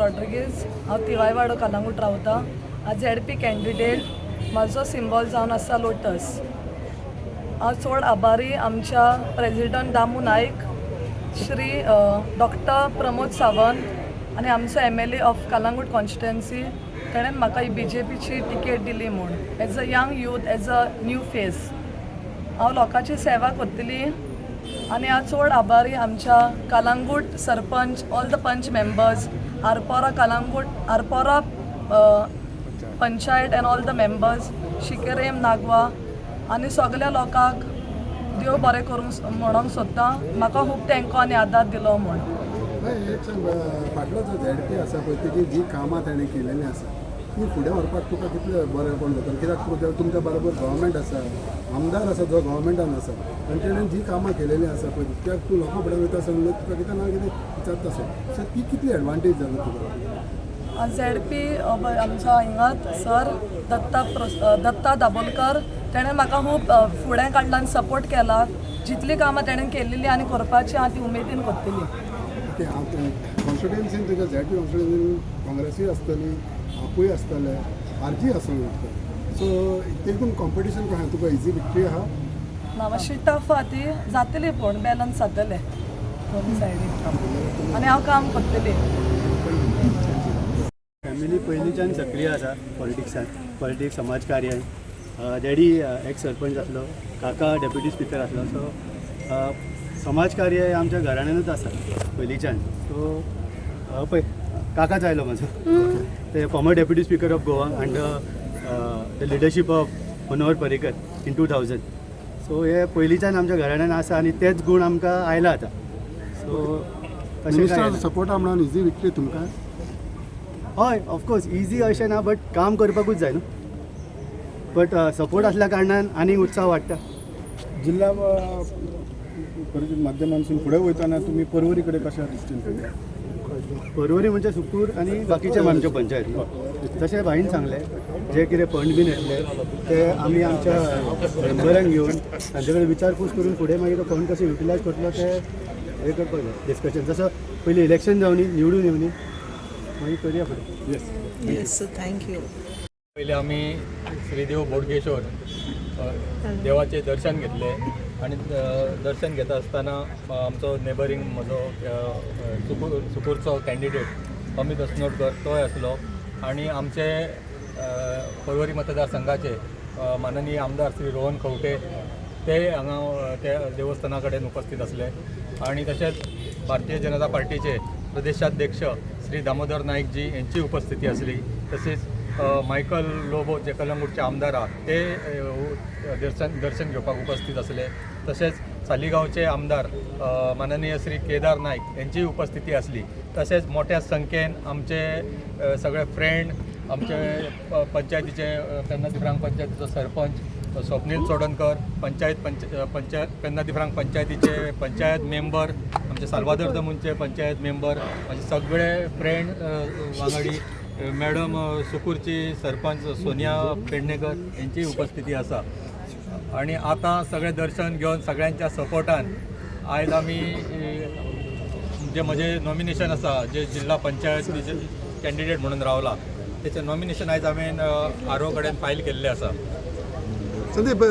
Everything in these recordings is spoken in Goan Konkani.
रॉड्रिगीज. हांव तिवायवाडो, कलंगूट रावता. हांव झेडपी कॅन्डिडेट. म्हाजो सिंबॉल जावन आसा लोटस. हांव चड आभारी आमच्या प्रेजिडंट दामू नायक, श्री डॉक्टर प्रमोद सावंत आनी आमचो MLA of Calangute constituency. ताणें म्हाका ही बीजेपीची टिकेट दिली म्हूण as a young youth, as a new face हांव लोकांची सेवा करतली. आनी हांव चड आभारी आमच्या Calangute sarpanch, all the punch members, Arpora Calangute, Arpora panchayat and all the members, Chicalim, Nagwa आनी सगल्या लोकांक देव बरें करूंक म्हणोंक सोदता. म्हाका खूब तेंको आनी आदार दिलो म्हूण. हय, एक सांग, फाटलो जो झेडपी आसा पळय, तेजी जी कामां ताणें केलेलीं आसा ती फुडें व्हरपाक तुका कितलें बरें जातलें? कित्याक तुका तुमच्या बरोबर गव्हर्मेंट आसा, आमदार आसा जो गव्हर्मेंटान आसा आनी तेणें जी कामां केलेलीं आसा पळय, कित्याक तूं लोकां फुडें वयता आसतना लोक तुका कितें ना कितें विचारता. सो ती कितली एडवांटेज जाला तुका? झेडपी आमचो हिंगात सर दत्ता दाबोलकर, तेणें म्हाका खूब फुडें काडला आनी सपोर्ट केला. जितली कामां तेणें केल्लेली आनी करपाची आहा ती उमेदीन करतली. ओके, हांव कॉन्स्टिट्युएन्सीन, तुज्या झेडपी कॉन्स्टिट्युएन्सीन काँग्रेसूय आसतली, आपूय आसतले, आरजी आसूंक. सो तेतून कॉम्पिटिशन कशें? तुका इजी विक्ट्री आहा? ना, मातशी टफ आहा ती. जातली, पूण बॅलन्स जातलें दोनी सायडीन आनी हांव काम करतली. फॅमिली पयलींच्यान सक्रीय आसा पॉलिटिक्सान, पॉलिटिक्स, समाजकार्यान. डॅडी एक्स सरपंच आसलो, काका डेप्युटी स्पिकर आसलो. सो समाजकार्य हें आमच्या घराण्यानूच आसा पयलींच्यान. सो पळय, काकाच आयलो म्हाजो. ते former deputy speaker of Goa under the leadership of Manohar Parrikar in 2000. So हे पयलींच्यान आमच्या घराण्यान आसा आनी तेच गूण आमकां आयला आतां. सो तशें काय मिनिस्टर ना. सपोर्ट म्हणून इजी विक्ट्री तुमकां? हय, ऑफकोर्स इजी अशें ना, बट काम करपाकूच जाय न्हू. बट सपोर्ट असल्या कारणान आनीक उत्साह वाडटा. जिल्हा परिषद माध्यमांतून फुडें वयतना तुमी परवरी कडेन कशा दृश्टीन पळयता? परवरी म्हणजे सुकूर आनी बाकीचे आमच्यो पंचायत. तशें भाईन सांगलें, जे कितें फंड बीन येतले ते आमी आमच्या मेंबरांक घेवन तांचे कडेन विचारपूस करून फुडें मागीर तो फंड कशें युटिलायज करतलो ते हे करपाक जाय डिस्कशन. जसो पयलीं इलेक्शन जावनी, निवडून येवनी, मागीर करुया फुडें. येस. येस, thank you. पयले आमी श्रीदेव बोडगेश्वर देवाचें दर्शन घेतलें आनी दर्शन घेता आसतना आमचो नेबरींग म्हजो सुकूरचो कॅन्डिडेट अमित असनोडकर तोय आसलो आनी आमचे पर्वरी मतदारसंघाचे माननीय आमदार श्री रोहन खंवटे ते हांगा त्या देवस्थाना कडेन उपस्थित आसले आनी तशेंच भारतीय जनता पार्टीचे प्रदेशाध्यक्ष श्री दामोदर नाईक जी यांची उपस्थिती आसली. तसेच मायकल लोबो जे कलंगूटचे आमदार आहा ते दर्शन दर्शन घेवपाक उपस्थित आसले. तशेंच सालिगांवचे आमदार माननीय श्री केदार नाईक यांची उपस्थिती आसली. तशेंच मोठ्या संख्येन आमचे सगळे फ्रेंड, आमचे पंचायतीचे, पेन्ना दिफ्रांग पंचायतीचो सरपंच स्वप्नील चोडणकर, पंचायत पंच पंचायत पेन्ना दिफ्रांग पंचायतीचे पंचायत मेंबर, आमचे साल्वादोर दमुनचे पंचायत मेंबर, माझे सगळे फ्रेंड, वांगडी, मॅडम, सुकूरची सरपंच सोनिया पेडणेकर यांची उपस्थिती आसा. आणि आतां सगळें दर्शन घेवन सगळ्यांच्या सपोर्टान आयज आमी जे म्हजें नॉमिनेशन आसा, जे जिल्हा पंचायत कॅन्डिडेट म्हणून रावला, तेचें नॉमिनेशन आयज हांवें आर ओ कडेन फायल केल्लें आसा. संदीप,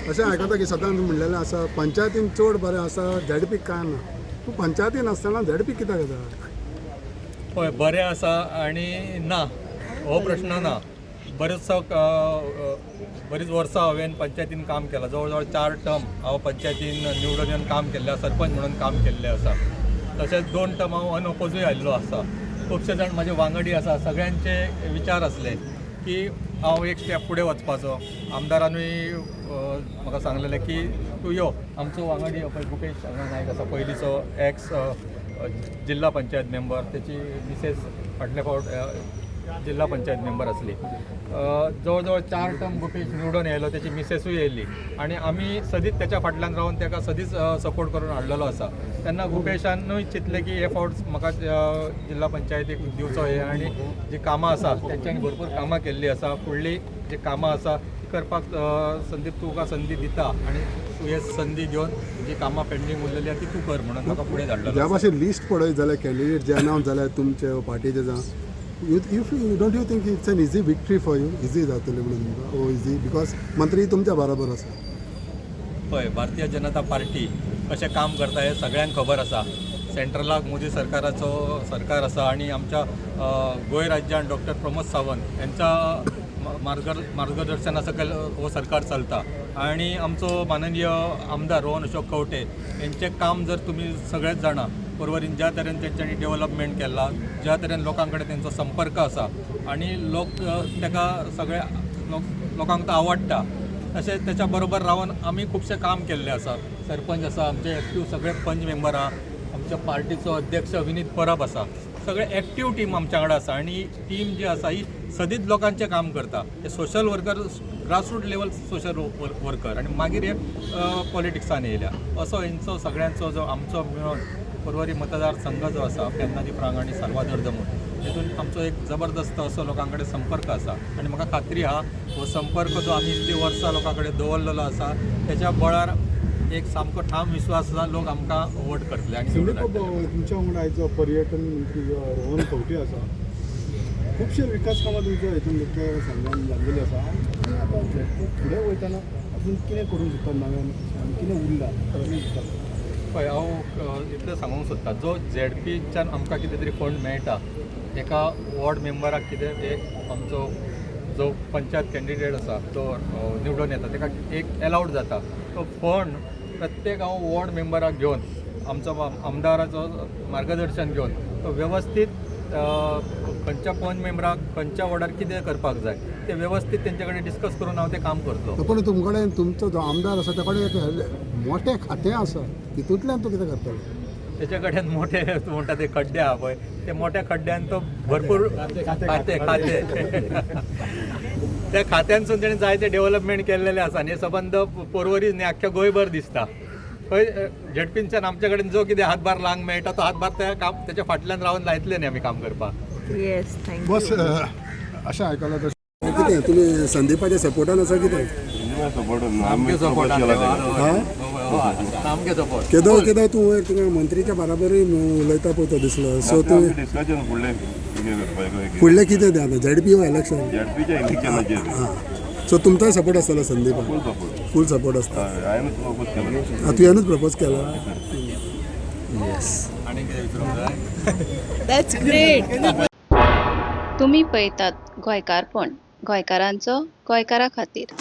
अशें आयकता की सदांच म्हणलेलें आसा, पंचायतीन चड बरें आसा, झेडपी काय ना. तूं पंचायतीन आसतना झेडपी कित्याक येता? पळय, बरें आसा आनी ना हो प्रश्न ना. बरेचसो बरीच वर्सां हांवें पंचायतीन काम केलां. जवळ जवळ चार टर्म हांव पंचायतीन निवडून येवन काम केल्लें आसा, सरपंच म्हणून काम केल्लें आसा. तशेंच दोन टर्म हांव अनओपोजूय आयिल्लो आसा. खुबशे जाण म्हाजे वांगडी आसा, सगळ्यांचे विचार आसले की हांव एक स्टेप फुडें वचपाचो. आमदारानूय म्हाका सांगलेलें की तूं यो. आमचो वांगडी पळय गुपेश हांगा नायक आसा, पयलींचो एक्स जिल्हा पंचायत मेंबर. तेची मिसेस फाटले फावट जिल्हा पंचायत मेंबर आसली. जवळ जवळ चार टर्म गुपेश निवडून येयलो, तेची मिसेसूय येयली आनी आमी सदींच तेच्या फाटल्यान रावन तेका सदींच सपोर्ट करून हाडलेलो आसा. तेन्ना गुपेशानूय चिंतलें की हे फावट म्हाका जिल्हा पंचायतीक दिवचो हे आनी जी कामां आसा, तेंच्यांनी भरपूर कामां केल्लीं आसा, फुडली जी कामां आसा ती करपाक संदीप तुका संदी दिता आनी तूं हे संदी घेवन जी कामां पेंडींग उरलेली आहा ती तूं कर म्हणून म्हाका फुडें धाडलेलो ज्या आसा. भाशेन लिस्ट पळयत जाल्यार कॅन्डिडेट जे अनावन्स जाल्यार तुमचे पार्टीचे जावं, you if you don't you think it's an easy victory for you, easy जातली म्हणून तुमकां? ओ इजी because मंत्री तुमच्या बरोबर आसा. पळय, भारतीय जनता पार्टी कशें काम करता हें सगळ्यांक खबर आसा. सेंट्रलाक मोदी सरकाराचो सरकार आसा आनी आमच्या गोंय राज्यान डॉक्टर प्रमोद सावंत यांच्या मार्गदर्शना सकयल हो सरकार चलता आनी आमचो माननीय आमदार रोहन अशोक खंवटे यांचें काम जर तुमी सगळेच जाणा, पर्वरीन ज्या तरेन तेंच्यांनी डेवलपमेंट केलां, ज्या तरेन लोकां कडेन तेंचो संपर्क आसा आनी लोक ताका सगळे लोक लोकांक तो आवडटा, तशेंच त्याच्या बरोबर रावन आमी खुबशें काम केल्लें आसा. सरपंच आसा आमचे एक्टीव, सगळे पंच मेंबर आहा, आमच्या पार्टीचो अध्यक्ष विनीत परब आसा, सगळे एक्टीव टीम आमच्या कडेन आसा आनी टीम जी आसा ही सदींच लोकांचें काम करता. हे social worker, grassroot level social worker आनी मागीर हे पॉलिटिक्सान येयल्या. असो हेंचो सगळ्यांचो जो आमचो मेळून पर्वरी मतदारसंघ जो आसा, पेन्नादी फ्रांग आनी साल्वादोर दमून, हेतून आमचो एक जबरदस्त असो लोकां कडेन संपर्क आसा आनी म्हाका खात्री आहा, हो संपर्क जो आमी इतलीं वर्सां लोकां कडेन दवरलेलो आसा तेच्या बळार एक सामको ठाम विश्वास आसा, लोक आमकां वोट करतले आनी निवडून संदीप हाडटले. बाबू, तुमच्या वांगडा आयचो पर्यटन मंत्री जो रोहन खंवटे आसा, खुबशे विकास कामां तुमच्या हितून तुमच्या संघान जाल्लेली आसा आनी तुमी आतां फुडें वयतना अजून कितें करूंक सोदता नव्यान आनी कितें उरलां कितें दिसता? पळय, हांव इतलें सांगूंक सोदतां, जो झेडपीच्यान आमकां कितें तरी फंड मेळटा, एका वॉर्ड मेंबराक कितें एक आमचो जो पंचायत कॅन्डिडेट आसा तो निवडून येता ताका एक एलावड जाता, तो फंड प्रत्येक हांव वॉर्ड मेंबराक घेवन आमचो आमदाराचो मार्गदर्शन घेवन तो वेवस्थीत खंयच्या पंच मेंबराक खंयच्या वॉर्डार कितें करपाक जाय तें वेवस्थीत तेंचे कडेन डिस्कस करून हांव तें काम करतलो. पूण तुमचे कडेन तुमचो जो आमदार आसा त्या कडेन एक मोठें खातें आसा, तितूंतल्यान तूं कितें करतलो? तेच्या कडेन मोठे म्हणटा ते खड्डे आहा पळय, ते मोठ्या खड्ड्यान तो भरपूर खाते खाते त्या खात्यानसून तेणें जायते डेव्हलपमेंट केल्लेले आसा आनी हे सबंद पर्वरी न्ही आख्ख्या गोंयभर दिसता. खंय झेडपीनच्यान आमच्या कडेन जो कितें हातभार लावंक मेळटा तो हातभार त्या काम तेच्या फाटल्यान रावन लायतले न्ही आमी काम करपाक. येस, thank you. बस, अशें आयकलां तशें कितें तुमी संदीपाच्या सपोर्टान आसा कितें? सामकें सपोर्ट, सामकें सपोर्ट. केदो केदो तूं वयर तुका मंत्रीच्या बराबरूय उलयता पळय तो दिसलो, सो तूं डिस्कशन फुडलें कितें करपाक? फुडलें कितें तें आतां झेडपी इलेक्शन? झेडपीच्या इलेक्शनाचेर. हां, सो तुमचोय सपोर्ट आसतलो संदीपाक? फूल सपोर्ट. फूल सपोर्ट आसता. हांवें प्रपोज केला. आं, तुवेंनूच प्रपोज केला. आनी कितें विचारूंक जाय? That's great. तुमी पळयतात गोंयकारपण, गोंयकारांचो गोंयकारा खातीर.